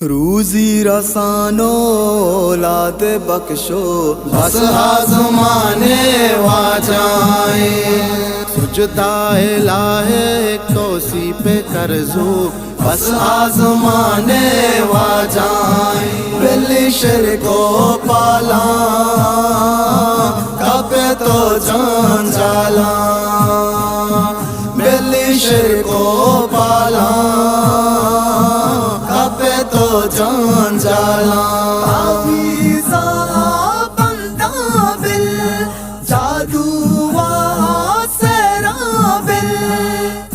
روزی رسانو اولاد بخشو، بس آزمان واجائیں۔ سجدہ الہ توسیپ کرزو، بس آزمان واجائیں۔ بلی شرک و پالاں، کپے تو جنجالاں۔ بلی شرک و پالاں، کپے تو جنجالاں۔ تعویذاں بنداں بل، جادو و سحراں بل۔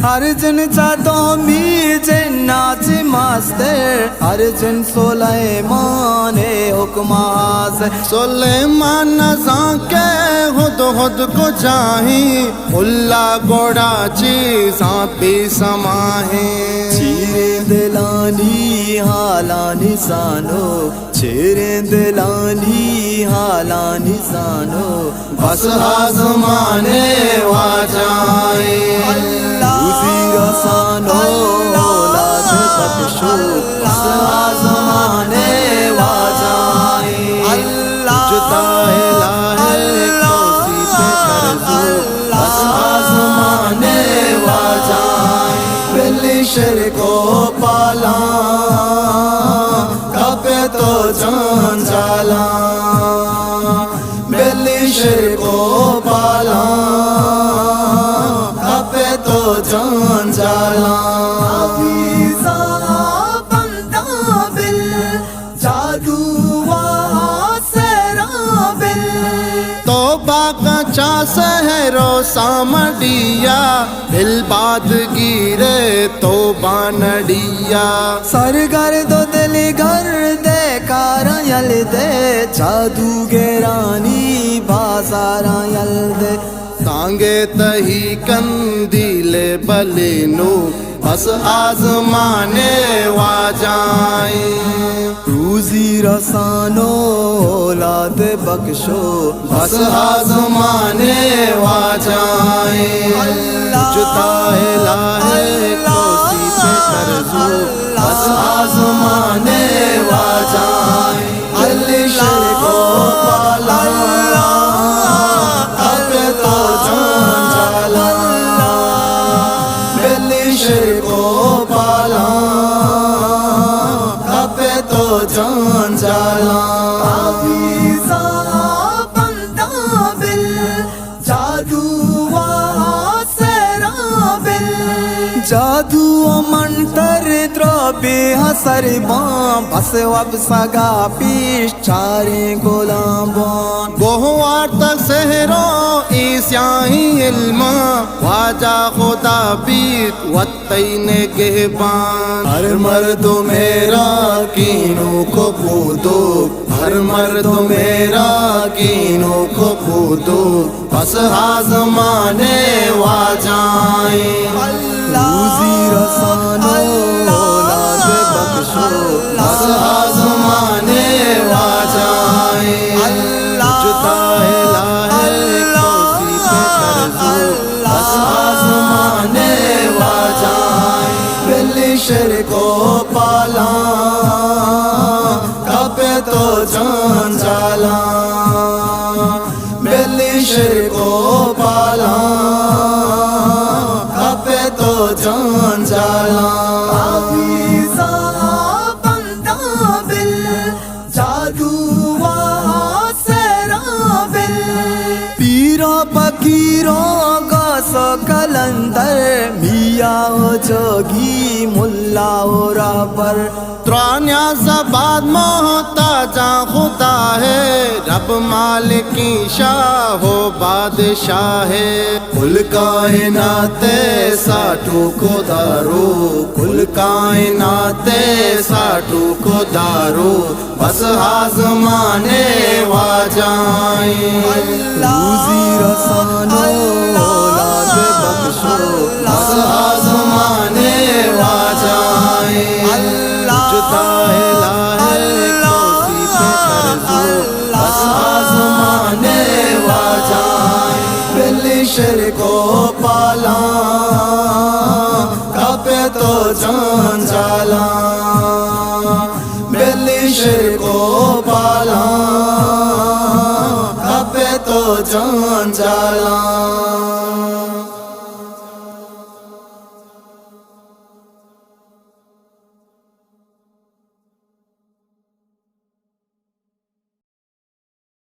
ہر جن چہ دومی جن ءَ چہ مستر، ہر جن سلیمان ءِ حکم ءَ حاضر۔ سلیمان نزانکہ ہدہد کجاہیں، اللہ گڑا چیزاں بے سماہیں۔ چیریں دلانی حالانی زانو، چیریں دلانی حالانی زانو، بس آزمان واجائیں۔ اللہ، روزی رسانو، اللہ، اولاد بخشو، بس آزمان واجائیں۔ اللہ، سجدہ الہ توسیپ کرزو، بس آزمان واجائیں۔ بلی شرک و پالاں، کپے تو جنجالاں۔ بلی شرک و پالاں، کپے تو جنجالاں۔ تعویذاں بنداں بل، جادو و سحراں بل۔ توبہ کاں چہ سحر و سامڈیا، بل بادگیر توبہ نڈیا۔ سرگرد و دلگرد کاراں یل دے، جادوگرانی بازاراں یل دے۔ تانگے تہی قندیل بلینو، بس آزمان واجائیں۔ روزی رسانو، اولاد بخشو، بس آزمان واجائیں۔ اللہ، سجدہ الہ توسیپ کرزو، بس آزمان واجائیں۔ بلی شرک و پالاں، کپے تو جنجالاں۔ بلی شرک و پالاں، کپے تو جنجالاں۔ تعویذاں بنداں بل، جادو و سحراں بل۔ جادو و منتر درا بے اثر باں، بس وپسگا پیش چاریں گلام باں۔ گوہ وارتگ سحر و اے سیاہیں علماں، واجہ خدا بیت وت تئی نگہبان۔ ہر مردمے را کینوک و پودوک، ہر مردمے را کینوک و پودوک، بس آزمان واجائیں۔ اللہ، روزی رسانو، اللہ، اولاد بخشو، بس آزمان واجائیں۔ اللہ، سجدہ الہ توسیپ کرزو، بس آزمان واجائیں۔ بلی شرک و پالاں، کپے تو جنجالاں۔ بلی شرک و پالاں، کپے تو جنجالاں۔ تعویذاں بنداں بل، جادو و سحراں بل۔ پیرو پکیرو غوث و قلندر، میاں و جوگی، ملا و رہبر۔ ترا نیاز آباد محتاجاں خدا ہے، رب مالکیں شاہ و بادشاہ ہے۔ کل کائنات ساٹوک و داروک، کل کائنات ساٹوک و داروک، بس آزمان واجائیں۔ روزی رسانو، اولاد بخشو، بس آزمان واجائیں۔ سجدہ الہ توسیپ کرزو، بس آزمان واجائیں۔ بلی شرک و پالاں، کپے تو جنجالاں۔ زالاں